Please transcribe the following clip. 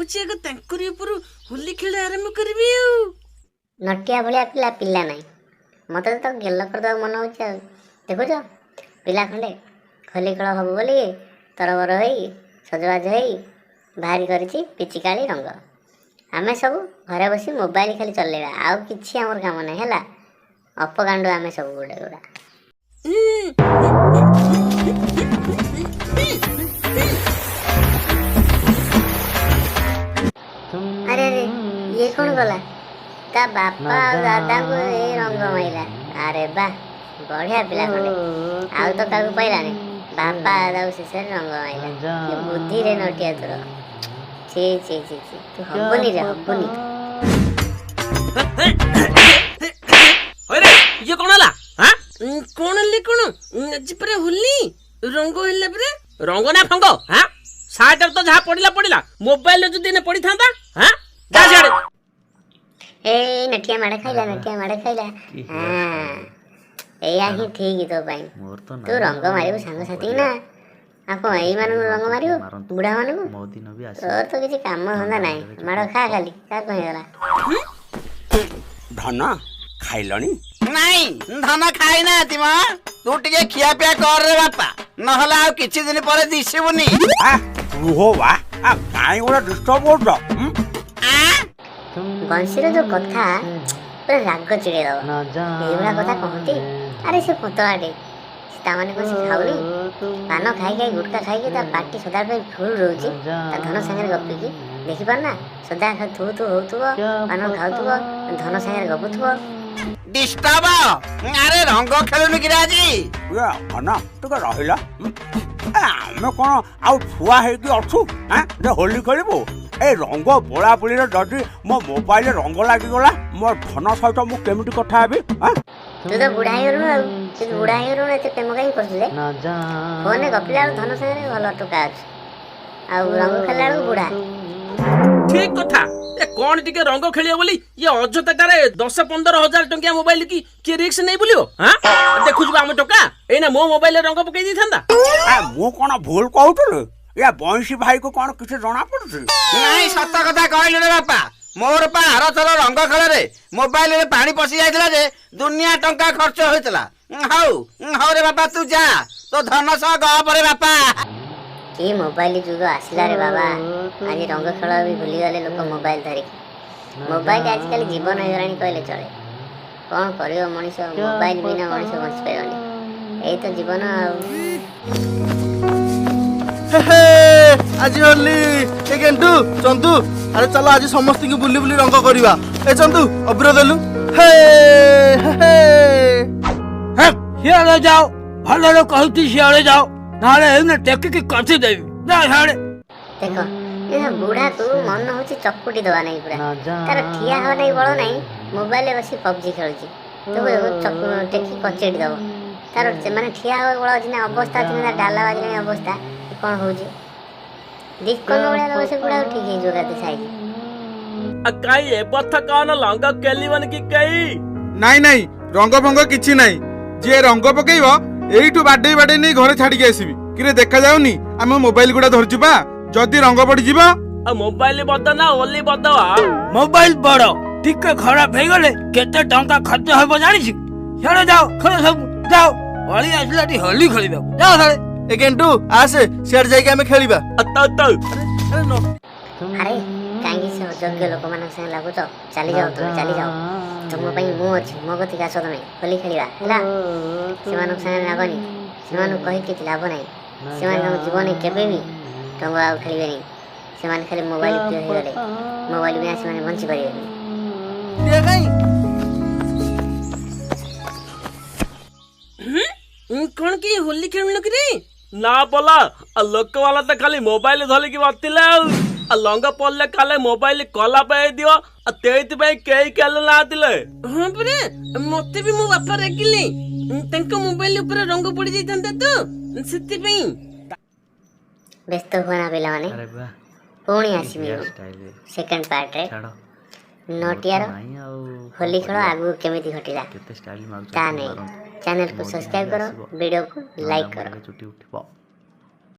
ଭାବୁଛି ଆଗ ତାଙ୍କରି ଉପରୁ ହୋଲି ଖେଳ ଆରମ୍ଭ କରିବି। ଆଉ ନଟିଆ ଭଳିଆ ପିଲା ପିଲା ନାହିଁ। ମୋତେ ତ ତାକୁ ଗେଲ କରିଦେବାକୁ ମନ ହେଉଛି। ଆଉ ଦେଖୁଛ, ପିଲା ଖଣ୍ଡେ ହୋଲି ଖେଳ ହବ ବୋଲି ତରବର ହେଇ ସଜବାଜ ହେଇ ବାହାରି କରିଛି ପିଚିକାଳି ରଙ୍ଗ। ଆମେ ସବୁ ଘରେ ବସି ମୋବାଇଲ ଖାଲି ଚଲେଇବା, ଆଉ କିଛି ଆମର କାମ ନାହିଁ। ହେଲା ଅପକାଣ୍ଡ ଆମେ ସବୁ ଗୋଟେ ଗୁଡ଼ା। ଆରେ ଆରେ, ଇଏ କ'ଣ କଲା? ତା ବାପା ଆଉ ଦାଦାଙ୍କୁ ଏ ରଙ୍ଗ ମାଇଲା। ଆରେ ବା, ବଢିଆ ପିଲା ଖଣ୍ଡେ। ଆଉ ତ କାହାକୁ ପାଇଲାନି, ବାପା ଦାଦାକୁ ଶେଷରେ ରଙ୍ଗ ମାଇଲା। କି ବୁଦ୍ଧିରେ ନଟିଆ ତୋର! ଛି ଛି ଛି ଛି, ତୁ ହବୁନି ରେ, ହବୁନି। ହଇରେ, ଇଏ କଣ ହେଲା? ହାଁ, କଣ ହେଲେ କଣ? ଆଜି ପରା ହୋଲି, ରଙ୍ଗ ହେଲା ପରା। ରଙ୍ଗ ନା ଫଙ୍ଗ? ହାଁ, ସାର୍ଟରେ ତ ଯାହା ପଡିଲା ପଡିଲା, ମୋବାଇଲରେ ଯଦି ଏନେ ପଡିଥାନ୍ତା? ହାଁ, ଯା ସିଆଡେ। ଏଇ ନଟିଆ ମାଡ଼ ଖାଇଲା, ନଟିଆ ମାଡ଼ ଖାଇଲା। ହଁ, ଏଇଆ ହିଁ ଠିକ ତୋ ପାଇଁ। ତୁ ରଙ୍ଗ ମାରିବୁ ସାଙ୍ଗସାଥି ନା ଆଉ କଣ ଏଇମାନଙ୍କୁ ରଙ୍ଗ ମାରିବୁ, ବୁଢାମାନଙ୍କୁ? ତୋର ତ କିଛି କାମ ଧନ୍ଦା ନାହିଁ, ମାଡ଼ ଖା ଖାଲି। ତାର କଣ ହେଇଗଲା? ଧନ ଖାଇଲଣି? ନାଇଁ, ଧନ ଖାଇନାହାନ୍ତି ମ। ତୁ ଟିକେ ଖିଆପିଆ କର ରେ ବାପା, ନହେଲେ ଆଉ କିଛି ଦିନ ପରେ ଦିଶିବୁନି। ଆ ରୁହ ବା, ଆ କାଇଁ ଗୋଟେ ଡିଷ୍ଟର୍ବ କରୁଛ? ବଂଶୀର ଯୋଉ କଥା, ପୁରା ରାଗ ଚିଡେଇ ଦବ। ଏଇଭଳିଆ କଥା କହନ୍ତି। ଆରେ ସେ ପତଳାଟେ, ତା ମାନେ କଣ ସେ ଖାଉନି? ପାନ ଖାଇ ଖାଇ, ଗୁଟକା ଖାଇକି ତା ପାଟି ସଦାବେଳେ ପାଇଁ ଫୁଲ ରହୁଛି। ତା ଧନ ସାଙ୍ଗରେ ଗପିକି ଦେଖିପାରୁନା, ସଦା ଥୁ ଥୁ ହଉଥିବ, ପାନ ଖାଉଥିବ, ଧନ ସାଙ୍ଗରେ ଗପୁଥିବ। ଡିଷ୍ଟର୍ବ? ଆରେ ରଙ୍ଗ ଖେଳୁନି କିରେ ଆଜି? ଇଏ ଧନ, ଟିକେ ରହିଲ। ଏ ଆମେ କଣ ଆଉ ଛୁଆ ହେଇକି ଅଛୁ ଆଁ ଯେ ହୋଲି ଖେଳିବୁ? ଏ ରଙ୍ଗ ବୋଳାବୁଳିରେ ଯଦି ମୋ ମୋବାଇଲରେ ରଙ୍ଗ ଲାଗିଗଲା, ମୋ ଧନ ସହିତ ମୁଁ କେମିତି କଥା ହେବି? ଆଁ, ତୁ ତ ବୁଢା ହେଇଗଲୁଣୁ। ଆଉ ତୁ ବୁଢା ହେଇଗଲୁଣୁ, ଏତେ ପ୍ରେମ କାହିଁ କରୁଛୁ ଯେ? ଫୋନରେ ଗପିଲା ବେଳକୁ ଧନ ସାଙ୍ଗରେ ଭଲ ଟୋକା ଅଛୁ, ଆଉ ରଙ୍ଗ ଖେଳିଲା ବେଳକୁ ବୁଢା। ଠିକ କଥା। ଏ କଣ ଟିକେ ରଙ୍ଗ ଖେଳିବ ବୋଲି ଇଏ ଅଯଥାଟାରେ 10-15 ହଜାର ଟଙ୍କିଆ ମୋବାଇଲ କି କିଏ ରିସ୍କ ନେଇ ବୁଲିବ? ହାଁ, ଦେଖୁଛୁ ବା ଆମ ଟୋକା ଏଇନା ମୋ ମୋବାଇଲରେ ରଙ୍ଗ ପକେଇ ଦେଇଥାନ୍ତା। ଆ ମୁଁ କଣ ଭୁଲ କହୁଥିଲି? ୟା ବଇଁଶୀ ଭାଇକୁ କଣ କିଛି ଜଣା ପଡୁଛି? ନାଇଁ, ସତ କଥା କହିଲୁ ରେ ବାପା। ମୋର ପା ଆରଥର ରଙ୍ଗ ଖେଳରେ ମୋବାଇଲରେ ପାଣି ପଶି ଯାଇଥିଲା ଯେ ଦୁନିଆ ଟଙ୍କା ଖର୍ଚ୍ଚ ହୋଇଥିଲା। ହଉ ହଉ ରେ ବାପା, ତୁ ଯା ତୋ ଧନ ସହ ଗପରେ ବାପା। କି ମୋବାଇଲ ଯୁଗ ଆସିଲା ରେ ବାବା! ଆଜି ରଙ୍ଗ ଖେଳ ବି ଭୁଲିଗଲେ ଲୋକ ମୋବାଇଲ ଧରିକି। ମୋବାଇଲ ଆଜିକାଲି ଜୀବନ ହେଇଗଲାଣି କହିଲେ ଚଳେ। କଣ କରିବ ମଣିଷ, ମୋବାଇଲ ବିନା ମଣିଷ ବଞ୍ଚିପାରିବନି। ଏଇ ତ ଜୀବନ ଆଉ। ହେ, ଆଜି ହୋଲି। ଏ ଗେଣ୍ଡୁ, ଚନ୍ଦୁ, ଆରେ ଚାଲ, ଆଜି ସମସ୍ତଙ୍କୁ ବୁଲି ବୁଲି ରଙ୍ଗ କରିବା। ଏ ଚନ୍ଦୁ, ଅବିର ଦେଲୁ। ହେ ହେ ହେ, ସିଆଡ଼େ ଯାଅ, ଭଲରେ କହୁଛି, ସିଆଡ଼େ ଯାଅ, ନହେଲେ ଏଇନେ ଟେକିକି କସି ଦେବି। ଯା ସିଆଡ଼େ। ଦେଖ, ଏ ବୁଢାକୁ ମନ ହଉଛି ଚକୁଟି ଦବା ନାହିଁ ପୁରା। ତାର ଠିଆ ହବା ନାହିଁ ବଳ ନାହିଁ, ମୋବାଇଲରେ ବସି ପବଜି ଖେଳୁଛି। ତାକୁ ଟେକି କଚେଡ଼ି ଦବ। ତାର ମାନେ ଠିଆ ହବାକୁ ବଳ ଅଛି ନା ଅବସ୍ଥା ଅଛି ନା, ଡାଲା ବାଜିଲାଣି ଅବସ୍ଥା କଣ ହଉଛି। ଦିକନ ଭଳିଆ ଦବ ସେ ବୁଢାକୁ, ଠିକ ହେଇଯିବ କାତେ ସାଇଜ। କାଇଁ ଏ ବର୍ଷ କଣ ରଙ୍ଗ ଖେଳିବନି କି କେହି? ନାଇଁ ନାଇଁ, ରଙ୍ଗ ଫଙ୍ଗ କିଛି ନାହିଁ। ଯିଏ ରଙ୍ଗ ପକେଇବ, ଏଇଠୁ ବାଡେଇ ବାଡେଇ ନେଇ ଘରେ ଛାଡିକି ଆସିବି। କିରେ, ଦେଖାଯାଉନି ଆମେ ମୋବାଇଲ ଗୁଡା ଧରିଛୁ ପା? ଯଦି ରଙ୍ଗ ପଡିଯିବ? ଆଉ ମୋବାଇଲ ବଦ ନା ଓଲି ବଦ? ମୋବାଇଲ ବଡ ଟିକେ ଖରାପ ହେଇଗଲେ କେତେ ଟଙ୍କା ଖର୍ଚ୍ଚ ହେବ ଜାଣିଛୁ? ସିଆଡ଼େ ଯାଅ, ଖେଳ ସବୁ ଯାଅ। ଅଳି ଆସିଲା ଏଠି ହୋଲି ଖେଳିବାକୁ, ଯାଅ ସିଆଡ଼େ। ଏ ଗେଣ୍ଡୁ, ଆସେ, ସିଆଡେ ଯାଇକି ଆମେ ଖେଳିବା। ତ ତ ଆରେ ନ ଆରେ କାହିଁକି ସେ ଅଯୋଗ୍ୟ ଲୋକମାନଙ୍କ ସାଙ୍ଗେ ଲାଗୁଛ? ଚାଲିଯାଅ ତମେ, ଚାଲିଯାଅ। ତୁମ ପାଇଁ ମୁଁ ଅଛି, ମୋ କତିକି ଆସ ତମେ, ହୋଲି ଖେଳିବା ହେଲା। ସେମାନଙ୍କ ସାଙ୍ଗରେ ଲାଗନି, ସେମାନଙ୍କୁ କହି କିଛି ଲାଭ ନାହିଁ। ସେମାନେ ତାଙ୍କ ଜୀବନରେ କେବେ ବି ରଙ୍ଗ ଆଉ ଖେଳିବେନି। ସେମାନେ ଖାଲି ମୋବାଇଲ ପ୍ରିୟ ହେଇଗଲେ, ମୋବାଇଲ ବିନା ସେମାନେ ବଞ୍ଚି ପାରିବେନି। ଟିଆ କାଇଁ? କଣ କି ହୋଲି ଖେଳୁନ କିରେ? ନା ବୋଲା, ଲୋକବାଲା ତ ଖାଲି ମୋବାଇଲ ଧରିକି ବସିଥିଲେ, ଆଉ ରଙ୍ଗ ପଡିଲେ କାଲେ ମୋବାଇଲ କଲା ଦିଅ, ଆଉ ସେଇଥିପାଇଁ କେହି ଖେଳୁ ନାହାଥିଲେ। ହଁ ପରା, ମତେ ବି ମୋ ବାପା ରାଗିଲେ, ତାଙ୍କ ମୋବାଇଲ ଉପରେ ରଙ୍ଗ ପଡି ଯାଇଥାନ୍ତା ତ ସେଥିପାଇଁ। ବ୍ୟସ୍ତ ହୁଅନା ପିଲାମାନେ, ପୁଣି ଆସିବି ସେକେଣ୍ଡ ପାର୍ଟରେ। ନଟିଆର ହୋଲି ଖେଳ ଆଗକୁ କେମିତି ଘଟିଲା ତା ନେଇ ଚ୍ୟାନେଲକୁ ସବସ୍କ୍ରାଇବ କର, ଭିଡ଼ିଓକୁ ଲାଇକ୍ କର। ଚୁଟି ଉଠିବ।